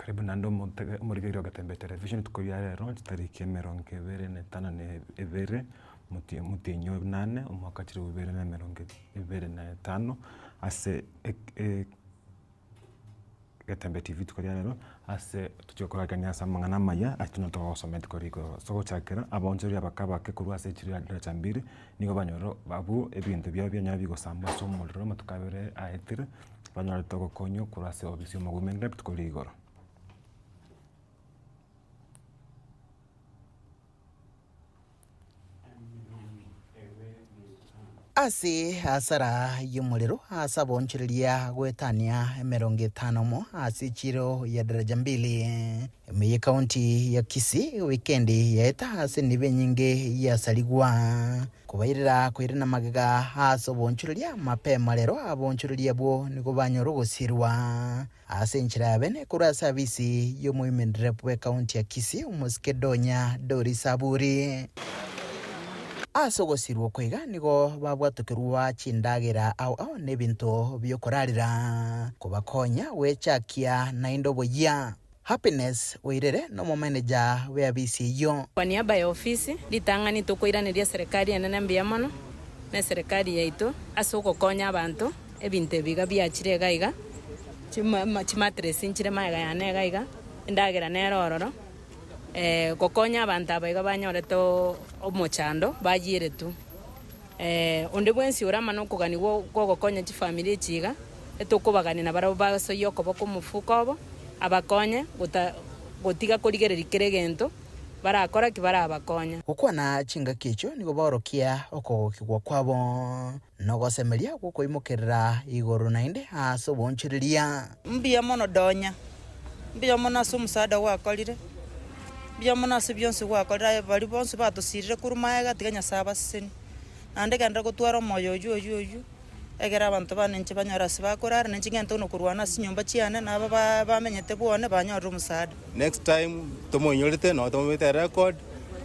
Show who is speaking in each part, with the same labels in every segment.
Speaker 1: Karibu naende omotege omorigereria o Getembe Television rituko ria rero chitariki emerongo ebere na etano na ebere omotie omotienyi o nane omwaka chilifu ibere na emerongo ebere na etano ase ek Getembe TV rituko ria rero ase tochia korakania ase amang'ana amaya ase tonyare togosoma rituko rigoro. Ase ogochakera abaonchoreria abake abake korwa ase chira daraja mbili nigo banyorire abwo ebinto biabo bianyara bigosambwa ase omorero amatuko abere aetire. Banyorete ogokonywa korwa ase obisi y'omogwemende rituko ria igoro.
Speaker 2: Ase asara y'omorero ase aboonchoreria goetania emerongo etano omo ase echiiro ya Daraja Mbili, ime y'Ekaunti ya Kisii, wikendi yaeta ase enibo enyinge yasarigwa. Kobairera koirana magega ase oboonchoreria mapema rero aboonchoreria abwo nigo banyora ogosirwa ase enchera ya bene korwa ase abisi y'omoimenrep rep bw'ekaunti ya Kisii omosike Donya Doris Aburi. Ase ogosirwa oko iga nigo babwatokerwa chindagera ao ao na ebinto bi'okorarera kobakonya gwechakia naende oboyia. Happiness Oirere nomomeneja bw'eabisi eyio.
Speaker 3: Kwa niaba ya ofisi, ritang'ani tokoiraneria eserekari enene mbuya mono, na eserekari yaito ase ogokonya abanto, ebinto ebi iga biachire iga iga, chimatress nchire magega yane iga iga, endagera nere ororo, gokonya abanto aba iga banyorete omochando bayieretwe. Onde bwensi oramane okoganigwa kw'ogokonya chifamiri echi iga, etokobagania nabarabwo basoyie okoboko omofuko obo, abakonye gotiga korigereria kera egento barakore ki barabakonye.
Speaker 2: Gokwana chingaki echio nigo baorokia okogokigwa kwabo, na ogosemeria gw'okoimokerera igoro naende ase oboonchoreria.
Speaker 4: Mbuya mono Donya, mbuya mono ase omosaada gwakorire, mbuya mono ase bionsi gwakorire aye baria bonsi batosirire korwa magega tiga Nyasae abasesenie. Naende genderera gotwara omoyo oyio oyio oyio, egere abanto bane inche banyore ase bakorara, na inche ngente buna korwana ase chinyomba chiane, na aba ba bamenyete bwone banyorire omosaada.
Speaker 5: Next time tomoinyorete nabo tomobete erecord,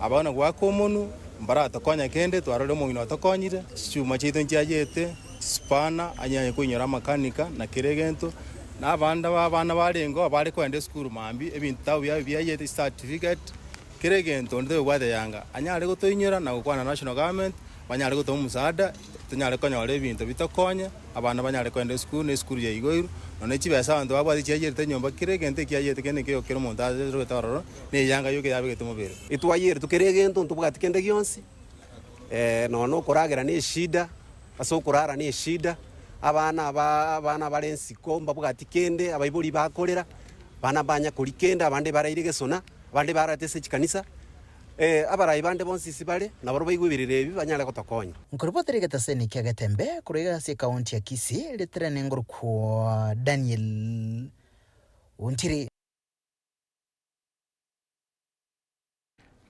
Speaker 5: abana goaka omonwe mbaratokonya kende twarorire omong'ina otokonyire, chichuma chiaito nchiayete. Chisipana, anyare koinyora amakanika, na kera egento, na abande b'abana barengeo abare kogenda esukuru mambia, ebitabu biabo biayete, chicertificate, kera egento onde tobwate yanga, anyare gotoinyora na gokwana national government, banyare gotoa omosaada, tonyare konyora ebinto bitokonye, abana banyare kogenda esukuru, na esukuru yaigoirwe, nonya ne chibesa abanto babwate chiayerete nyomba, kera egento ekiayerete kende nkeiyo kera omonto arogete ororo, na eyanga yoka yabegete mobere.
Speaker 6: Etwayeretwe kera egento ntobwati kende gionsi. Nonya nokoragera neshida, ase okorara neshida, abana aba abana bare ensiko mbabwati kende, abaibori bakorera, abana mbanya koria kende, abande baraire gesona, abande bararete ase chikanisa, abarai bande bonsi ase bare, nabarobwo baigwe ebirero ebi banyare gotokonya.
Speaker 2: Nkoribotera egetaseni kia Getembe korwa iga ase ekaunti ya Kisii, ritirane ngorokwa Daniel Ontiri.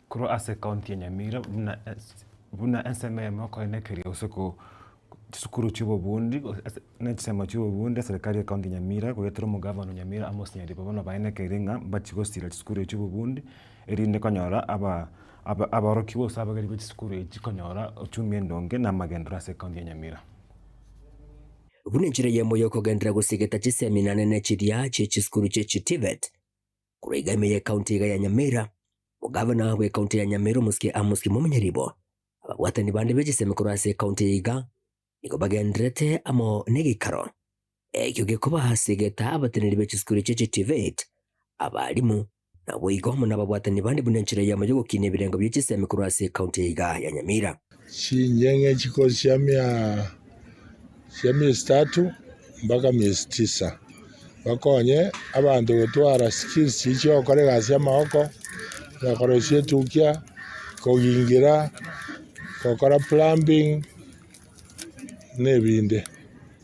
Speaker 1: Korwa ase ekaunti ya Nyamira buna buna ensemo eyemo okoenekeria gose ko chisukuru chia obobundi gose ase na chisemo chia obobundi eserekari ya ekaunti ya Nyamira goetera omogavana o Nyamira Amos Nyaribo bono baenekeire ng'a mbachie gosira chisukuru echio chia obobundi erinde konyora aba aba abaorokigwa gose abageni be chisukuru echi konyora uchumi endonge na amagenderero ase ekaunti ya Nyamira.
Speaker 7: Buna enchera eyemo yokogenderera gosegeta chisemina nene chiria chie chisukuru chie chiTVET Korwa iga ime y'ecounty iga ya Nyamira, Omogavana bw'ecounty ya Nyamira omosike Amos Kimamo Nyaribo, ababwatani bande be chisemi korwa ase ecounty eye iga nigo bagendererete amo negeikaro ekio gekoba ase egeta abateneneri be chisukuru echio chie TVET, abalimu, naboigo amo nababwatani bande buna enchera eyemo yogokinia ebirengo bie chisemi korwa ase ecounty eye iga ya Nyamira.
Speaker 8: Chinyeng'e chikosi chia chia miezi tatu mpaka miezi tisa, bakonye abanto gotwara skills chiria chia ogokora egasi ya amagoko, na korosia etukia, kogingira, gokora plumbing, na ebinde.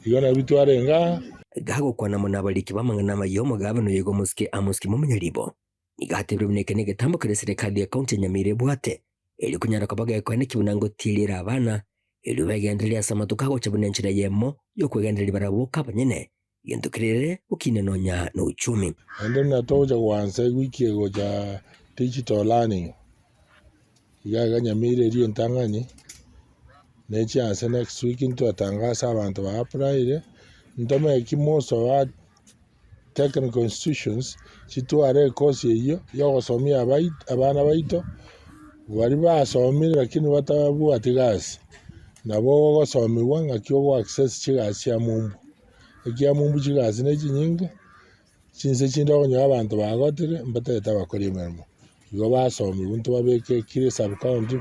Speaker 8: Igo nabio twarenge aa.
Speaker 7: Gagokwana amo nabariki b'amang'ana amaya omogabane oyo iga omosike Amos Kimamo Nyaribo, nigo atebirie buna eke negetambo keria eserekari ya county ya Nyamira ebwate, erio konyara koba gekoeneki buna ngotieriere abana, erio begendererie ase amatuko agocha buna enchera eyemo y'okwegendereria barabwo boka abanyene, gento kerere gokina nonya nouchumi.
Speaker 8: Naende buna togocha goansa ewiki egocha digital learning, iga iga Nyamira eria entang'ani, ne chianse next week ntwatangase abanto ba applyire, ntomeki most of our. technical institutions chitware ekosi eyio yogosomia abana baito baria basomire lakini batabwati gasi, nabo ogosomigwa ng'aki ogo access chigasi chia mumbu. Ekia mumbu chigasi ne chinyinge, chinse chinde okonyora abanto bagotire mbatagete abakori emeremo. Igo basomigwa ntobabeke kera esub county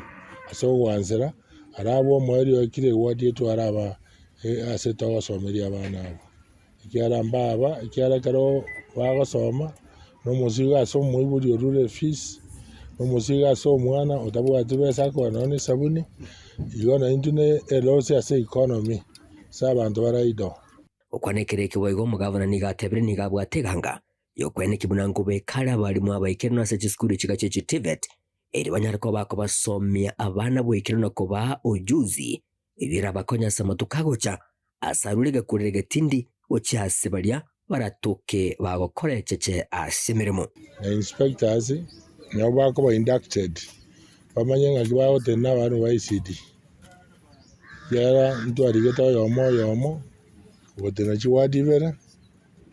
Speaker 8: ase ogwansera, aria abwo omoerio kera eward etware aba ase togosomeria abana abwo. Ekiagera mbaba, ekiagera ekero bagosoma, na omosigo ase omoibori orure efees, na omosigo ase omwana otabwati besa akogora nonya na esabuni, igo naintwe na eloss ase economy ase abanto bare idle.
Speaker 7: Gokwana ekero eke boigo omogavana nigo atebire nigo abwate eganga y'okwenekia buna nkobeka are abalimu abaikeranu ase chisukuru chiga chie chiTVET erio banyare koba bakobasomia abana boikeranu na kobaa ujuzi Erio erabakonye ase amatuko agocha, ase arure egekurero egetindi gochia ase baria baratoke bagokora echeche ase emeremo.
Speaker 8: Na inspectors nabo bakoba inducted bamanye ng'aki bagotenena abanto ba ECD. Ekiagera ntwarigete oyomo oyomo ogotenena chiward ibere,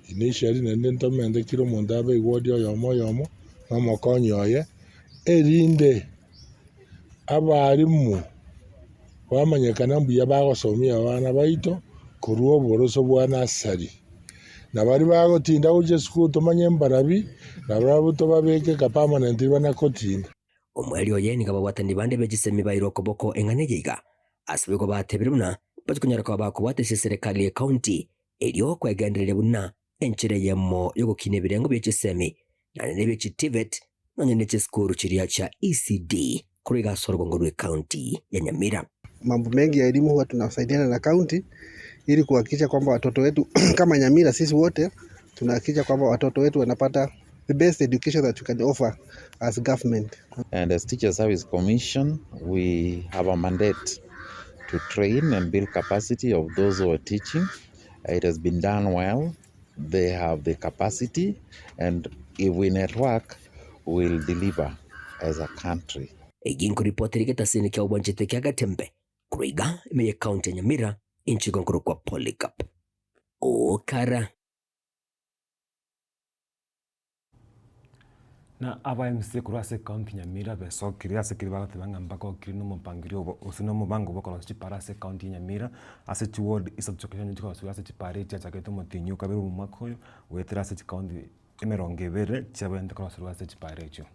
Speaker 8: initially naende ntomente kera omonto abe eward oyomo oyomo na omokonyi oye, erinde Abalimu bamanyekana mbuya bagosomia abana baito korwa oboroso bwa nursery, na baria bagotinda gochia esukuru tomanye mbarabi, na barabwo tobabeke ka permanent bana kotinda.
Speaker 7: Omoerio oye nigo ababwatani bande be chisemi bairwe okoboko eng'ana eye iga, ase boigo batebire buna bachikonyara koba bakobwata ase eserekari ye county erio kwegendereria buna enchera eyemo y'ogokina ebirengo bie chisemi naende nebie chiTVET nonya ne chisukuru chiria chia ECD korwa iga ase orogongo rwe county ya Nyamira.
Speaker 9: Mambo mengi ya elimu huwa tunasaidiana na county ili kuhakikisha kwamba watoto wetu kama Nyamira sisi wote tunahakikisha kwamba watoto wetu wanapata the best education that we can offer as government.
Speaker 10: And as Teacher Service Commission, we have a mandate to train and build capacity of those who are teaching. It has been done well. They have the capacity and if we network, we'll deliver as a country.
Speaker 7: Egi nkoripoti ere getasini kia obwanchete kia Gatembe korwa iga ime ye county ya Nyamira inchiko nkorokwa Polycarp Okara.
Speaker 1: Na aba MCA korwa ase ekaunti Nyamira besokire ase ekero bagoteba ng'a mbagokire na omopangilio obo gose na omobango bw'okorosia chipara ase ekaunti ya Nyamira ase chiward isato chioka chikorosiwa ase chipara echi chiachakete omotienyi o kabere omwaka oyo goetera ase chikaunti emerongo ebere chiabwenerete koroserwa ase chipara echio.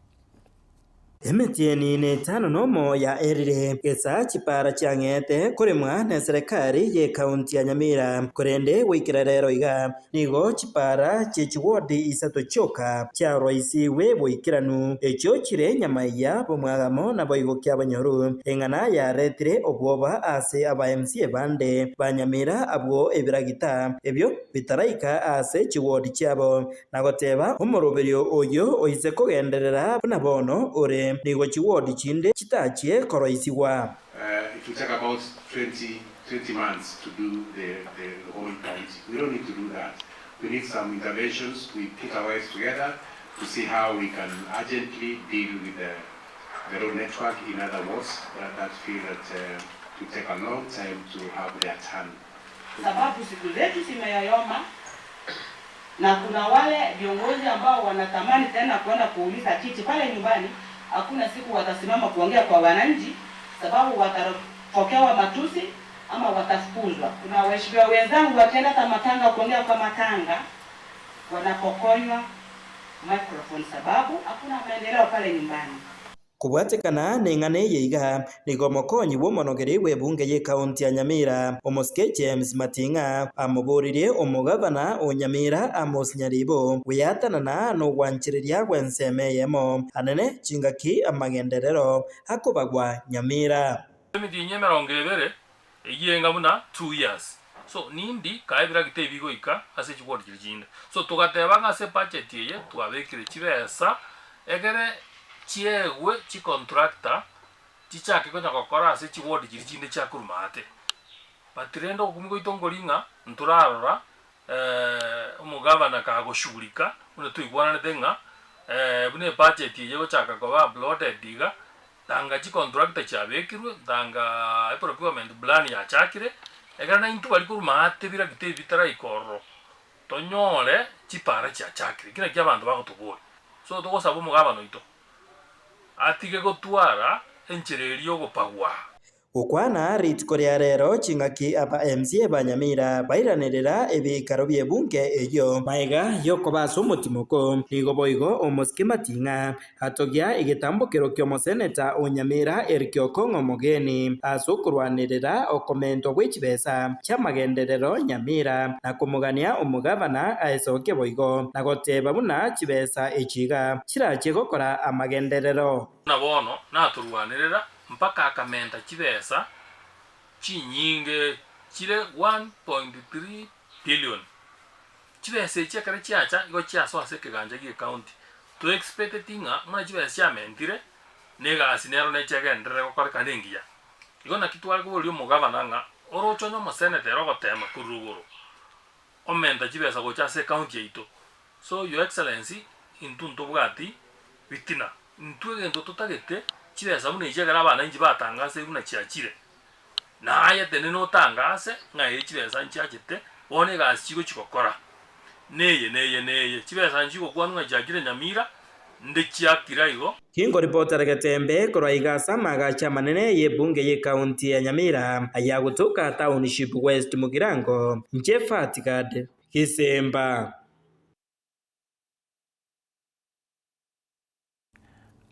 Speaker 11: Emetienyi netano nomo yaerire, gesa chipara chiang'ete koremwa neserekari y'ekaunti ya Nyamira, korende goikera rero iga nigo chipara chie chiwodi isato chioka chiaroisigwe boikeranu, echio chire nyamaiya b'omwagamo naboigo kiabanyoru. Eng'ana yaretire obwoba ase aba MCA bande ba Nyamira abwo ebiragita ebio bitaraika ase chiwodi chiabo. Na goteba, Omoroberio oyio oise kogenderera buna bono ore, nigo chiwodi chinde chitachie koroisigwa.
Speaker 12: It will take about 20, 20 months to do the, the, the whole county. We don't need to do that. We need some interventions. We put our heads together to see how we can urgently deal with the, the road network in other wards that, that feel that uh, it will take a long time to have their turn.
Speaker 13: Sababu siku zetu zimeyoyoma na kuna wale viongozi ambao wanatamani tena kwenda kuuliza kiti pale nyumbani, hakuna siku watasimama kuongea kwa wananchi, sababu watapokewa matusi ama watafukuzwa. Kuna waheshimiwa wenzangu wakienda hata matanga kuongea kwa matanga, wanapokonywa microphone sababu hakuna maendeleo pale nyumbani.
Speaker 11: Kobwatekana neng'ana eye iga, nigo omokonyi bw'omonogeri bw'ebunge y'ekaunti ya Nyamira, omosike James Mating'a, amoboririe omogavana o Nyamira Amos Nyaribo gweatanana nogwanchereria gw'ensemo eyemo anene chingaki amagenderero akobagwa Nyamira.
Speaker 14: Emetienyi emerongo ebere eyio enga buna two years. So nindi kae ebiragita ebi bigoika ase chiward chiria chinde. So togateba ng'a ase ebudget eye twabekire chibesa egere chiegwe chicontractor chichake konya gokora ase chiward chiria chinde chia korwa maate. But rende ogokumia gwaito nkori ng'a ntorarora omogavana kagoshughulika buna twaigwananete ng'a buna ebudget eye egochaka koba uploaded iga, Tanga chicontractor chiabekirwe, tanga eprocurement plan yachakire, ekero naintwe baria korwa maate biragita ebi bitaraika ororo. Tonyore chipara chiachakire, ekio nakio abanto bagotoboria. So togosaba omogabana oito atige gotwara enchera eria yogopagwa.
Speaker 11: Gokwana rituko ria rero chingaki aba MCA ba Nyamira bairanerera ebikaro bi'ebunge eyio. Magega y'okoba ase omotimoko, nigo boigo omosike Mating'a atogia egetambokero ki'omoseneta o Nyamira Eric Okong'o Omogeni ase okorwanerera okomentwa gwe chibesa chi'amagenderero Nyamira na komogania omogavana aesoke boigo na goteba buna chibesa echi iga chirachie gokora amagenderero.
Speaker 14: Buna bono natorwanerera mpaka akamenta chibesa chinyinge chire 1.3 billion. Chibesa echi ekero chiacha igo chiasoa ase ekegancha gie county. To expecteti ng'a buna chibesa chiamentire na egasi nero neche egenderere gokorekana engiya. Igo naki tware koboria omogavana ng'a oroche onye omoseneta ere ogotema korwa rogoro omenta chibesa gocha ase ecounty yaito. So your excellency intwe ntobwati bitina. Intwe egento totagete chibesa buna echi ekero abananchi batangasire buna chiachire, na aye tenena otangase ng'a ee chibesa nchiachete, bono egasi chigochi gokora neye neye neye. Chibesa nchigokwanwa ng'a chiachire Nyamira, nde chiakira igo.
Speaker 11: Kingoripotera Getembe korwa iga ase amaagacho amanene y'ebunge y'ecounty ya Nyamira ayagotoka Township West Mugirango, inche Fatgard Gisemba.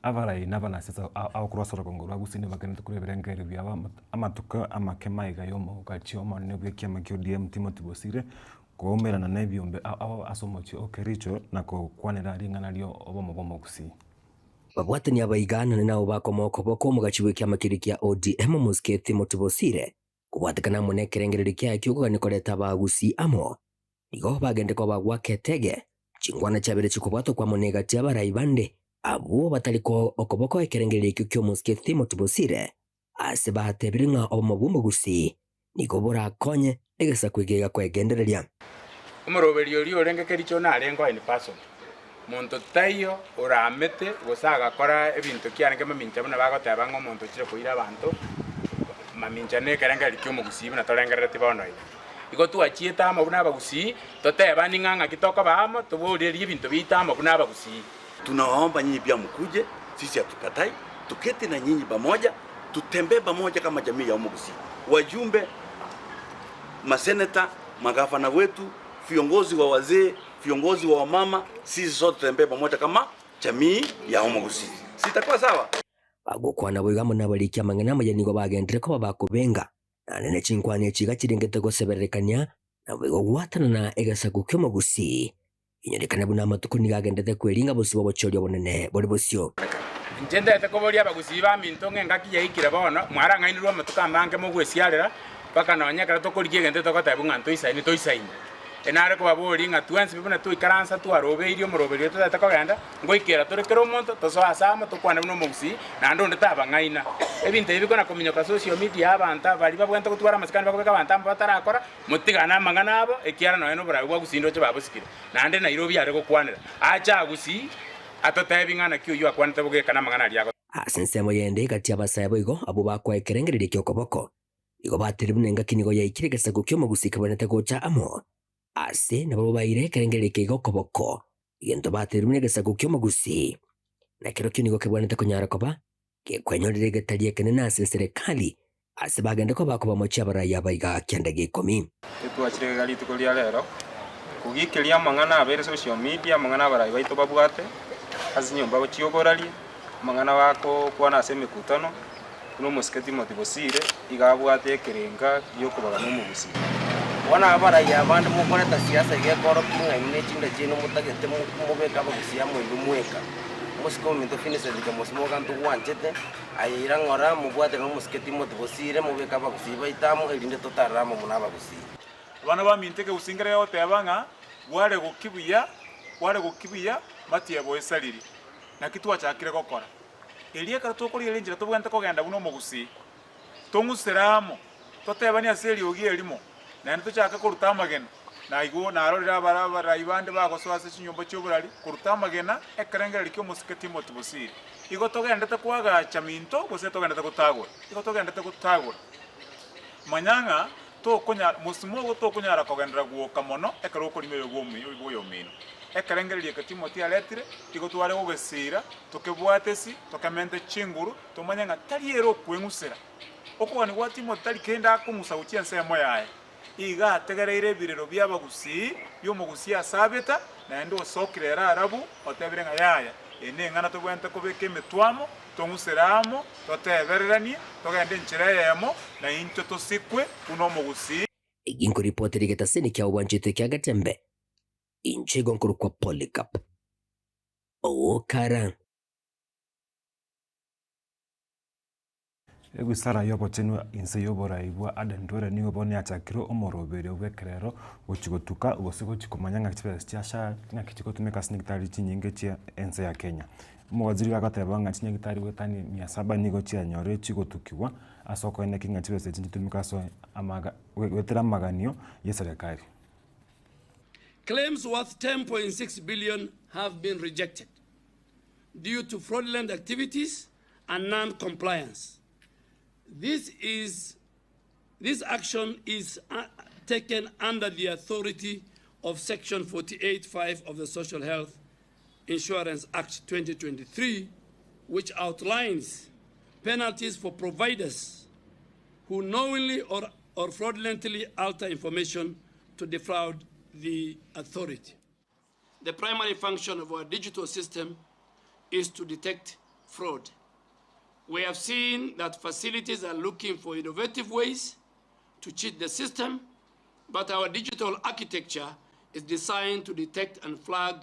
Speaker 1: Abarai na abanasiasa abakorwa ase orogongo rwa Gusii nigo bagendererete korwa ebirengererio biabo amatuko amake maiga y'omogachi omonene bw'ekiama kia ODM Timothy Bosire, koumerana na ebiombe ao ase omochie o Kericho na gokwanera ring'ana rio obomo bw'omogusii.
Speaker 7: Babwatani abaiganani nabo bakomoa okoboko omogachi bw'ekiama keria kia ODM omosike Timothy Bosire, kobwatekana amo nekerengererio kiaye ki'okogania koreta abagusii amo. Nigo bagende koba goaka etege, chinkwana chiabere chikobwatwa kwamo negati y'abarai bande, abwo batari koa okoboko ekerengererio ekio ki'omosike Timothy Bosire, ase batebire ng'a obomo bw'omogusii nigo borakonye egesaku eke kwegendereria.
Speaker 15: Omoroberio oria orenge kericho narengeo in person, monto taiyo oramete gose agakora ebinto kiarenge mamincha buna bagoteba ng'a omonto ochire koira abanto mamincha na ekerengererio ki'omogusii buna torengereretie bono iga. Igo twachiete amo buna abagusii, totebani ng'a ng'aki tokoba amo, toborerie ebinto biaito amo buna abagusii.
Speaker 16: Tunawaomba nyinyi pia mkuje, sisi hatukatai, tuketi na nyinyi pamoja, tutembee pamoja kama jamii ya Omogusii. Wajumbe, maseneta, magavana wetu, viongozi wa wazee, viongozi wa wamama, sisi sote tutembee pamoja kama jamii ya Omogusii. Sitakuwa sawa?
Speaker 7: Bagokwana boigo amo nabariki amang'ana amaya nigo bagenderere koba bakobenga, naende ne chinkwana echi iga chirengete gosebererekania, naboigo gwatanana egesaku ki'omogusii. Inyorekane buna amatuko nigo agenderete kweringa bosio bw'obochori obonene bore bosio.
Speaker 15: Inche ntete koboria abagusii baminto ng'a engaki yaikire bono, mwarang'ainirwe amatuko amange mogwesiarera, mpaka nonya ekero tokorigia egento togotebwa ng'a ntoisaine, toisaine. Enare kobaboria ng'a twensi pi buna twaikaransa twarobeirie omoroberio oyo totagete kogenda, ngoikera tore kera omonto, tosoe ase amo, tokwane buna omogusii, naende onde tabang'aina. Ebinto ebi bikona kominyoka social media abanto baria babwenerete gotwara amasikani bakobeka abanto amo batarakora, Motigane amang'ana abo, ekiagera nonya noboraai bwa Gusii ndoche babosikire, naende Nairobi are gokwanera. Ache aa Gusii atotebi ng'a naki oyio akwanete bogeka namang'ana aria agoteeba.
Speaker 7: Ase ensemo yende egati y'abasae boigo abwo bakoa ekerengererio ki'okoboko, nigo bateire buna engaki nigo yaikire egesaku ki'omogusii kebwenerete gocha amo. Ase nabarabwo baeire ekerengererio eke iga okoboko, egento bateire buna egesaku ki'omogusii, na kerokio nigo kebwenerete konyara koba gekwenyorera egetari ekenene ase eserekari, ase bagende koba kobamochia abarai aba iga kianda gia ikomi.
Speaker 17: Etwachire iga rituko ria rero kogikeria amang'ana abeire social media, amang'ana abarai baito babwate ase chinyomba chioboraria, amang'ana bagokwana ase emekutano, buna omosike Timothy Bosire iga abwate ekerenga giokobagana omogusii.
Speaker 18: Bono abarai abande mokoreta siasa iga ekorokia ng'a inwe ne chinda chiaino motagete mobeke abagusii amo inwe mweka. Omosike ominto Vincent Kemosi moga ntogwanchete, aye ira ng'ora mobwate nomosike Timothy Bosire mobeke abagusii baito amo erinde totarere amo buna abagusii.
Speaker 19: Abana baminto ekegusii nkere gegoteba ng'a bware goki buya, bware goki buya, matiebo esariri. Naki twachakire gokora. Erio ekero tokorigereria enchera tobwenerete kogenda buna omogusii, tong'usere amo, totebanie ase eriogi erimo, naende tochake koruta amagena. Na igo narorire abarai bande bagosoa ase chinyomba chi'oborari koruta amagena, ekerengererio ki'omosike Timothy Bosire. Igo togendete koagacha minto gose togendete gotagora? Igo togendete gotagora. Manya ng'a. Tokonyara, mosimo ogo tokonyara kogenderera gwoka mono ekero okorima oyo bw'oyomino. Ekerengererio eke Timothy aretire, igo tware gogesiira, tokebwate esi, tokemente chinguru, tomanye ng'a tari ere okweng'usera. Okogania gwa Timothy tari kende akong'usa gochia ensemo yaye. Iga ategereire ebirero bi'abagusii bi'omogusii ase abeta, naende osokire ere arabu, otebire ng'a yaya, eye neng'ana tobwenerete kobeka emetwamo, tong'usere amo, totebereranie, togende enchera eyemo, na intwe tosikwe buna omogusii.
Speaker 7: Ginkoripotera egetaseni kia obwanchete kia Getembe, inche igo nkorokwa Polycarp Okara.
Speaker 1: Egusara y'obochenu inse y'oborai bwa Aden Duale nigo bono yachakire omoroberio bw'ekerero gochia gotuka gose gochia komanya ng'a chibesa chia SHA ng'aki chigotumeka ase chinyagitari chinyinge chia ense ya Kenya. Omowaziri iga agoteba ng'a chinyagitari goetania mia saba nigo chianyorire chigotukigwa ase okoeneki ng'a chibesa echi nchitumeke ase amaga goetera amaganio y'eserekari.
Speaker 20: Claims worth 10.6 billion have been rejected due to fraudulent activities and non-compliance. This is this action is uh, taken under the authority of Section 48.5 of the Social Health Insurance Act 2023, which outlines penalties for providers who knowingly or, or fraudulently alter information to defraud the authority. The primary function of our digital system is to detect fraud. We have seen that facilities are looking for innovative ways to cheat the system, but our digital architecture is designed to detect and flag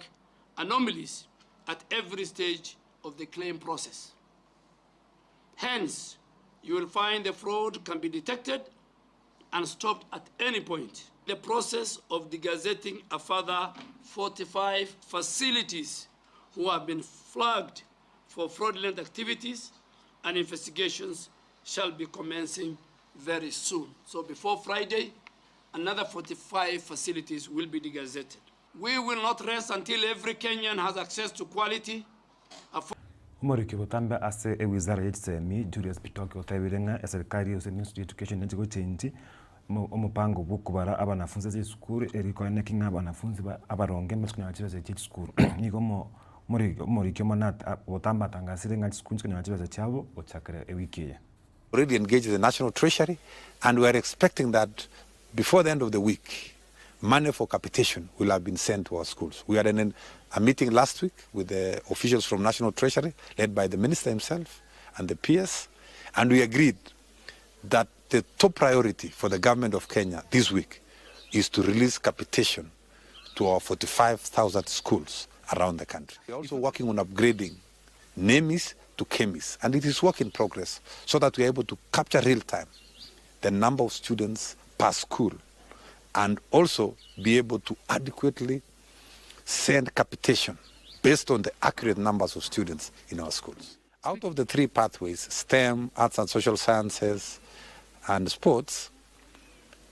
Speaker 20: anomalies at every stage of the claim process. Hence, you will find the fraud can be detected and stopped at any point. The process of degazetting a further 45 facilities who have been flagged for fraudulent activities and investigations shall be commencing very soon. So before Friday, another 45 facilities will be degazetted. We will not rest until every Kenyan has access to quality,
Speaker 1: Omoriki botambe ase ewizara ye chisemi Julius Bitoki otebire ng'a eserikari gose Ministry of Education neche gochengi omopango bwa okobara abanafunzi ase chisukuru eri koeneki ng'a abanafunzi abaronge mbachie konyora chibesa chia chisukuru. Nigo omoriki omonene botambe atangasire ng'a chisukuru nchikonyora chibesa chiabo gochakera ewiki eye.
Speaker 21: Already engaged the National Treasury and we are expecting that before the end of the week money for capitation will have been sent to our schools. We had an, a meeting last week with the officials from National Treasury led by the minister himself and the PS and we agreed that the top priority for the government of Kenya this week is to release capitation to our 45,000 schools around the country. We are also working on upgrading NEMIS to KEMIS, and it is work in progress so that we are able to capture real time the number of students per school and also be able to adequately send capitation based on the accurate numbers of students in our schools. Out of the three pathways, STEM, arts and social sciences, and sports,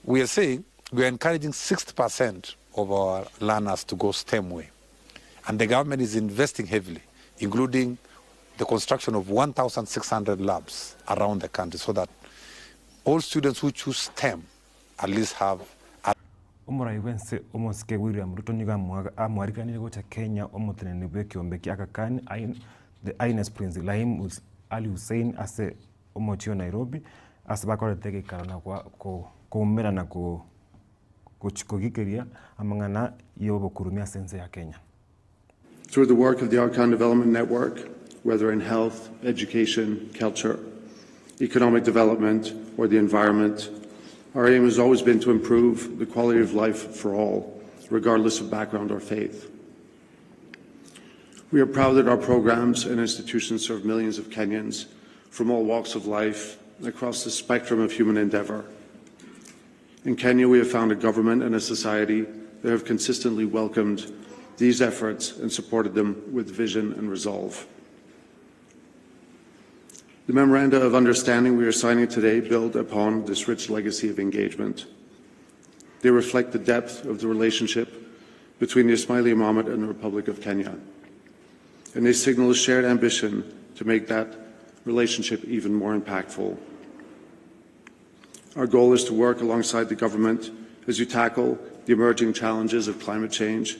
Speaker 21: we are saying we are encouraging 60% of our learners to go STEM way. And the government is investing heavily, including the construction of 1,600 labs around the country so that all students who choose STEM at least have a
Speaker 1: Omorai bw'ense omosike William Ruto nigo amwariganirie gocha Kenya omoteneneri bw'ekeombe kia Aga Khan The Highness Prince Rahim Ali Hussein ase omochie o Nairobi ase bakorete egeikaro na koumerana gochia kogikeria amang'ana y'obokurumi ase ense ya Kenya.
Speaker 22: Through the work of the Aga Khan Development Network, whether in health, education, culture, economic development, or the environment, our aim has always been to improve the quality of life for all, regardless of background or faith. We are proud that our programs and institutions serve millions of Kenyans from all walks of life across the spectrum of human endeavor. In Kenya, we have found a government and a society that have consistently welcomed these efforts and supported them with vision and resolve. The memoranda of understanding we are signing today build upon this rich legacy of engagement. They reflect the depth of the relationship between the Ismaili Imamate and the Republic of Kenya. And they signal a shared ambition to make that relationship even more impactful. Our goal is to work alongside the government as you tackle the emerging challenges of climate change,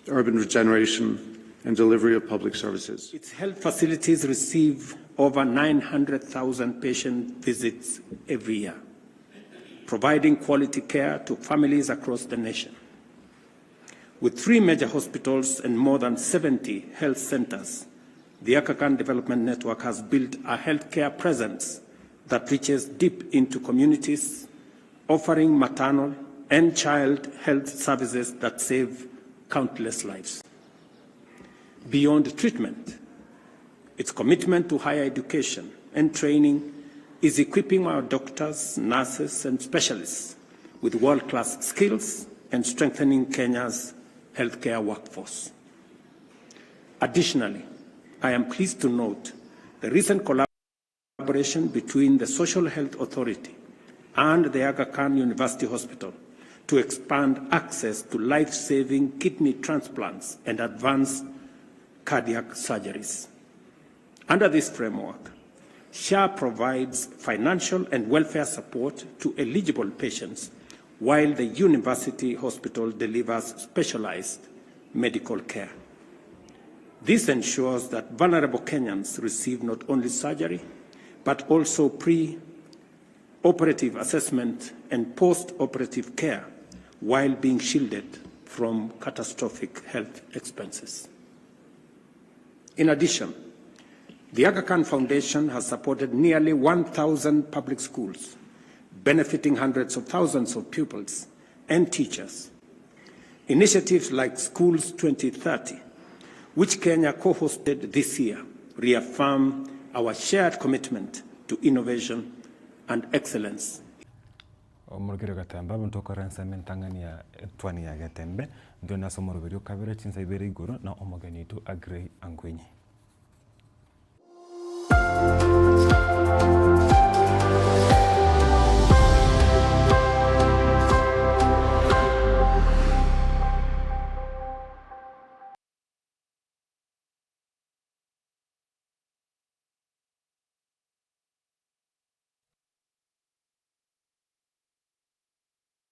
Speaker 22: urban regeneration, and delivery of public services.
Speaker 3: Its health facilities receive over 900,000 patient visits every year, providing quality care to families across the nation. With three major hospitals and more than 70 health centers, the Aga Khan Development Network has built a healthcare presence that reaches deep into communities, offering maternal and child health services that save countless lives. Beyond treatment, its commitment to higher education and training is equipping our doctors, nurses, and specialists with world-class skills and strengthening Kenya's healthcare workforce. Additionally, I am pleased to note the recent collaboration between the Social Health Authority and the Aga Khan University Hospital to expand access to life-saving kidney transplants and advanced cardiac surgeries. Under this framework, SHA provides financial and welfare support to eligible patients while the university hospital delivers specialized medical care. This ensures that vulnerable Kenyans receive not only surgery, but also pre-operative assessment and post-operative care while being shielded from catastrophic health expenses. In addition, the Aga Khan Foundation has supported nearly 1,000 public schools, benefiting hundreds of thousands of pupils and teachers. Initiatives like Schools 2030, which Kenya co-hosted this year, reaffirm our shared commitment to innovation and excellence.
Speaker 1: Omorokeri o Getembe, Abanto okora ensemo entang'ani ya etwani ya Getembe, intwe nase omoroberi o kabere chinsa ibere igoro na omogeni oito Aggrey Angwenyi.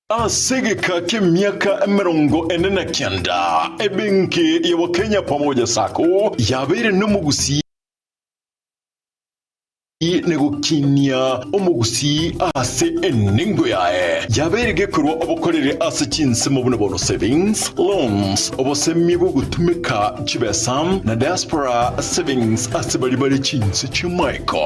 Speaker 4: Ase egeka ki'emiaka 49, ebenki ya Wakenya Pamoja Sacco yabeire nomogusii negokinia omogusii ase enengo yaye. Yabeire gekorwa obokoreri ase chinsemo buna bono savings, loans, obosemia bw'ogotumeka chibesa na diaspora savings ase baria bare chinse chi'amaiko.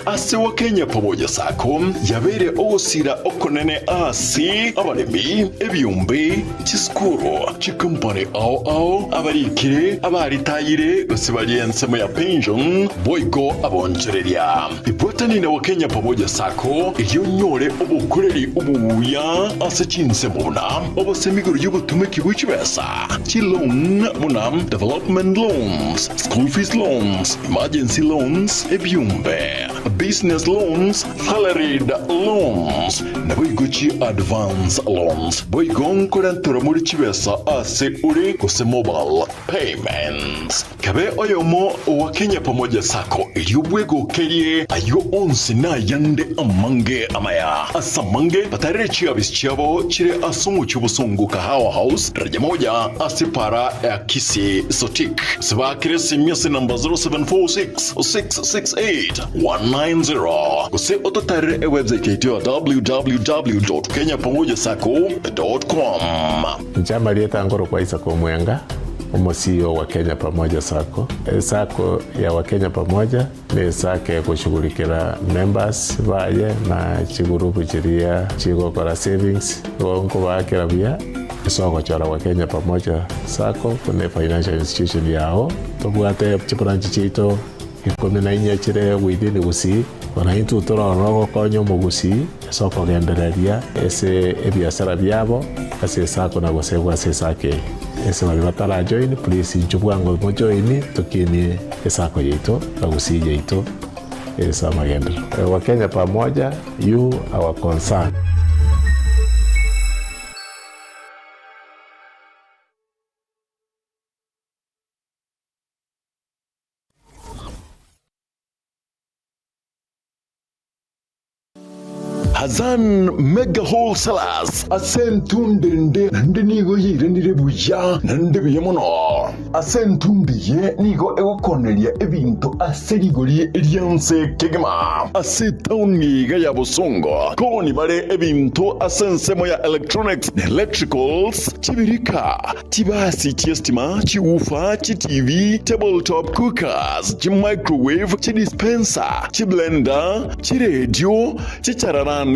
Speaker 4: Ase Wakenya Pamoja Sacco yabeire ogosira okonene ase abaremi, ebiombe, chisukuru, chikompani ao ao, abarikire, abaritayire gose baria ensemo ya pension, boigo abonchoreria. Ibwatani na Wakenya Pamoja Sacco erio onyore obokoreri obuya ase chinsemo buna obosemi igoro y'obotumeki bwe chibesa, chiloan buna development loans, school fees loans, emergency loans, ebiombe, business loans, salaried loans, naboigo chi advance loans. Boigo nkorenterwa more chibesa ase ore gose mobile payments. Kabe oyomo owa Kenya Pamoja Sacco erio bwegokerie ayio onsi na ayande amange amaya. Ase amange batarere chiabisi chiabo chire ase omochie obosongo Kahawa House, daraja moja ase para ya Kisii Sotik. Gose baakere esimi ase enamba 0746 668 190 gose ototarere ewebsite yaito ya www.kenyapamojasacco.com.
Speaker 23: Inche amarieta nkorokwa Isaac Omwenga, omo-CEO wa Kenya Pamoja Sacco. Esacco ya Wakenya Pamoja ne esacco egoshughulikera members baye na chigurupu chiria chigokora savings, igo nkobaakera buya ase ogochora Wakenya Pamoja Sacco buna efinancial institution yao. Tobwate chibranch chiaito ikomi na inye chire within Gusii, bono intwe tore ororo gokonya omogusii ase okogendereria ase ebiasara biabo ase esacco na gosegwa ase esacco eye. Ase baria batarajoin please inchuo bwango mojoini tokinie esacco yaito na Gusii yaito ase amagenderero. Wakenya pamoja, you our concern.
Speaker 4: Hazan Mega Wholesalers ase entundo ende naende nigo yairanire buya naende buya mono. Ase entundo eye nigo egokoneria ebinto ase rigori ri'ense kegima. Ase etaoni iga ya Bosongo koni bare ebinto ase ensemo ya electronics na electricals, chibirika, chibasi chi'estima, chiwoofer, chiTV, tabletop cookers, chimicrowave, chidispenser, chiblender, chiredio, chichararani,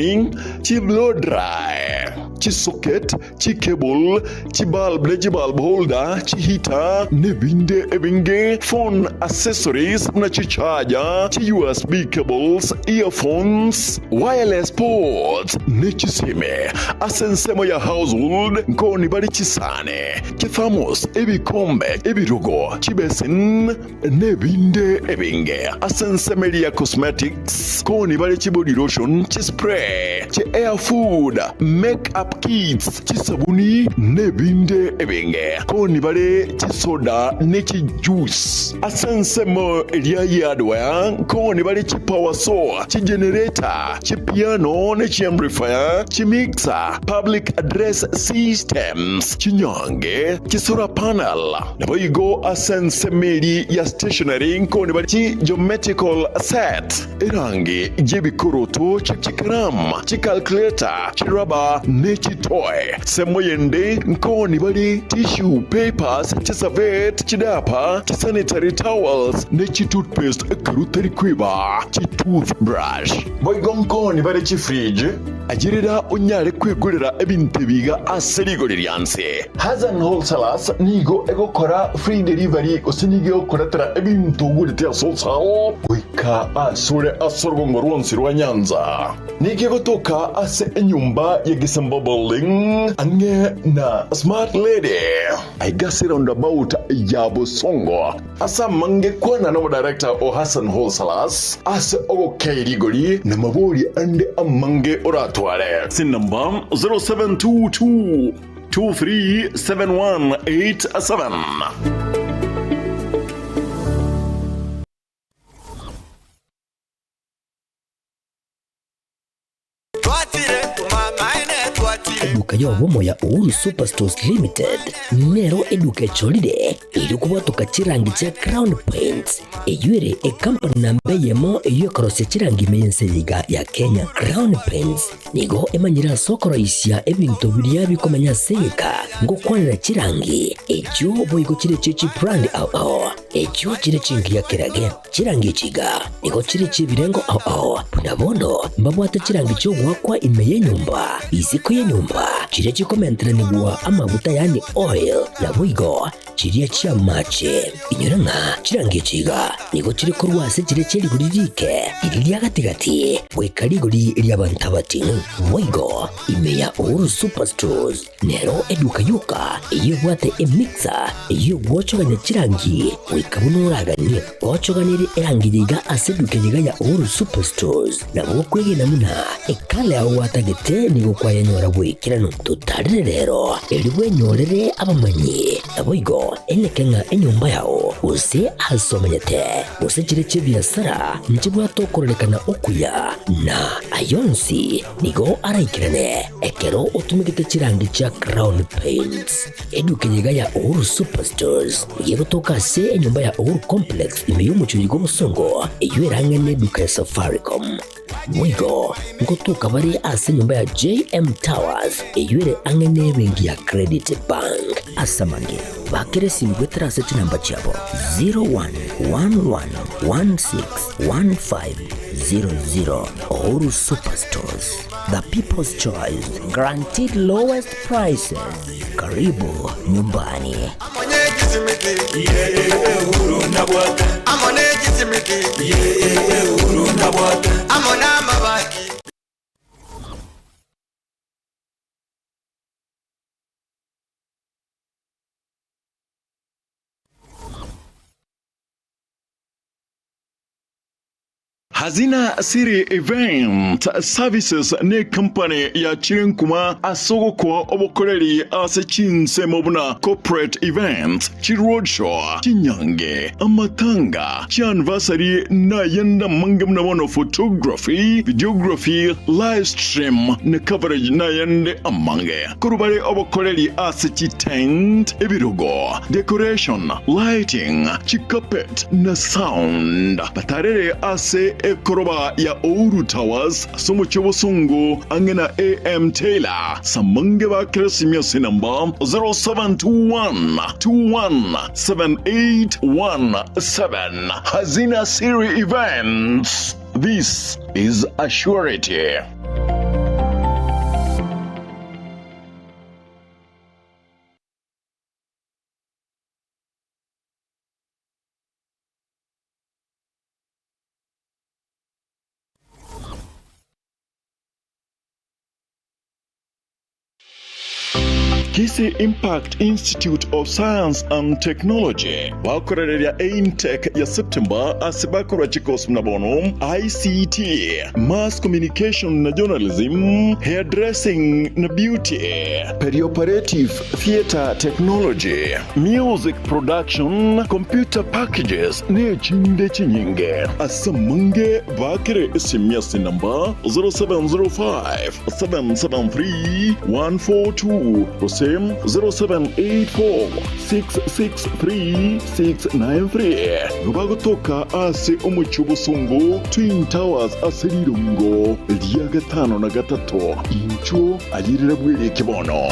Speaker 4: chiblow dry, chisocket, chicable, chibulb ne chibulb holder, chiheater, nebinde ebinge, phone accessories buna chicharger, chi USB cables, earphones, wireless ports, ne chisime. Ase ensemo ya household nkoni bare chisani, chithermos, ebikombe, ebirogo, chibesin, nebinde ebinge. Ase ensemo eria ya cosmetics nkoni bare chibody lotion, chispray, chi hair food, make up kits, chisabuni, nebinde ebinge. Nkoni bare chisoda ne chijuice. Ase ensemo eria ya hardware nkoni bare chipower saw, chigenerator, chipiano ne chiamplifier, chimixer, public address systems, chinyange, chisolar panel. Naboigo ase ensemo eria ya stationery nkoni bare chigeometrical set, erangi y'ebikoroto, chikaramu, chicalculator, chirubber ne chitoy. Ensemo yende nkoni bare tissue papers, chiservette, chidiaper, chisanitary towels ne chitoothpaste ekero otari kweba chitoothbrush. Boigo nkoni bare chifridge, ayerera onyare kwegorera ebinto ebi iga ase rigori rianse. Hassan Wholesalers nigo egokora free delivery gose nigo egokoretera ebinto ogorete ase wholesale goika asore ase orogongo rwonsi rwa Nyanza. Nigo egotoka ase enyomba ya Gisemba Building ang'e na Smart Lady aiga ase roundabout ya Bosongo. Ase amange kwana nomodirector o Hassan Wholesalers ase ogokei rigori na mabori ande amange oratware. Ase enamba 0722 237187.
Speaker 7: Eduka y'obomo ya Uhuru Superstores Limited nero eduka echorire erio kobwatoka chirangi chia Crown Paints eyio ere ekampani namba eyemo eyio ekorosia chirangi ime y'ense eye iga ya Kenya. Crown Paints nigo emanyire ase okoroisia ebinto biria bikomenya ase egeka ngokwanera chirangi echio boigo chire chie chibrand ao ao echio chire chingiya kerage. Chirangi echi iga nigo chire chi'ebirengo ao ao, buna bono mbabwate chirangi chi'ogoakwa ime y'enyomba, isiko y'enyomba, chiria chikomenteranigwa amaguta yaani oil, naboigo chiria chi'amache. Inyora ng'a chirangi echi iga nigo chire korwa ase chiria chie rigori riike, riria ria gati-gati, goika rigori ri'abanto abating'u. Boigo ime ya Uhuru Superstores Nero eduka yoka eyio ebwate emixer eyio egwochogania chirangi goika buna oraganie. Gochoganerie erangi eye iga ase eduka eye iga ya Uhuru Superstores nabo okwegena buna ekala yao gwatagete nigo kwayenyora bw'ekeranu. Totarere rero erio bwenyorere abamanyi naboigo eneke ng'a enyomba yao gose ase omenyete gose chire chi'ebiasara nchibwate okororekana okuya na ayonsi Nigo araikerane ekero otumegete chirangi chia Crown Paints. Eduka eye iga ya Uhuru Superstores nigo egotoka ase enyomba ya Uhuru Complex ime y'omochie oyo bw'obosongo eyio erang'ane eduka ya Safaricom. Boigo ngotoka bare ase enyomba ya JM Towers eyio ere ang'e n'ebenki ya Credit Bank. Ase amange, bakera esimi goetera ase chinamba chiabo 0111161500. Uhuru Superstores, the people's choice, guaranteed lowest prices. Karibu nyumbani.
Speaker 4: Hazina City Event Services ne company yachire nkuma ase ogokoa obokoreri ase chinsemo buna corporate events, chiroadshow, chinyange, amatanga, chianniversary na ayande amange buna bono photography, videography, live stream na coverage na ayande amange. Korwa bare obokoreri ase chitent, ebirogo, decoration, lighting, chicarpet na sound. Batarere ase ekoroba ya Ouru Towers ase omochie obosongo ang'e na AM Taylor. Samange bakere esimia ase enamba 0721 21 7817. Hazina Siri Events. This is a surety. Kisii Impact Institute of Science and Technology bakorereria eintake ya September ase bakorwa chikosi buna bono ICT, Mass Communication na Journalism, Hairdressing na Beauty, Perioperative Theatre Technology, Music Production, Computer Packages na echinde chinyinge. Ase amange bakere esimi ase enamba 0705 773 142 gose 0784 663 693. Nigo bagotoka ase omochie obosongo Twin Towers ase rirongo ria gatano na gatato. Inchuo ayerera bwereke bono.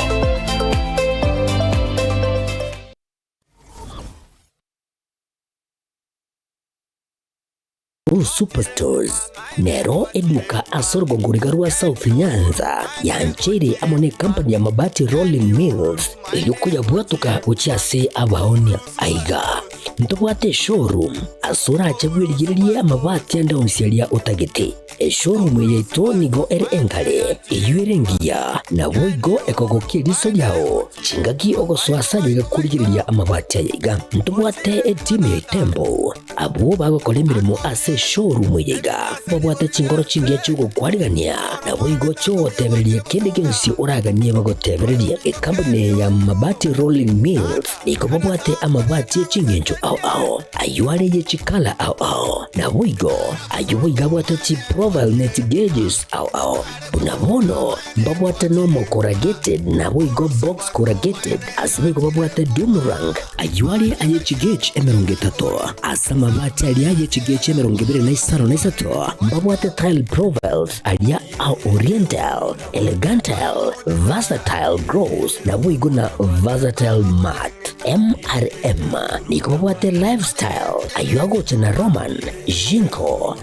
Speaker 7: Blue Superstores nero eduka ase orogongo riga rwa South Nyanza yancheire amo ne company ya Mabati Rolling Mills eyio koyabwatoka gochia ase abaonia. Aiga ntobwate eshowroom ase orache bwerigererie amabati ande onsi aria otagete. Eshowroom eye yaito nigo ere engare, eyio ere engiya, naboigo ekogokia eriso riao chingaki ogosoa ase aye iga korigereria amabati aya iga. Ntobwate etimu ya Itembo Abwo bagokora emeremo ase eshowroom eye iga babwate chinkoro chingiya chi'ogokwarigania, naboigo chi'ogotebereria kende gionsi oraganie bagotebererie. Ekampuni eye ya Mabati Rolling Mills nigo babwate amabati e ching'encho ao ao, ayio are ye chikala ao ao, naboigo ayio boigo abwate chiprofile ne chigauges ao ao. Buna bono mbabwate normal corrugated naboigo box corrugated, ase boigo babwate doomerang. Ayio are aye chigauge 30, ase amabati aria aye chigauge 23, mbabwate tile profiles aria a oriental, elegantile, versatile gloss, naboigo na versatile matte. MRM nigo babwate lifestyle, ayio agocha na Roman, Jinko.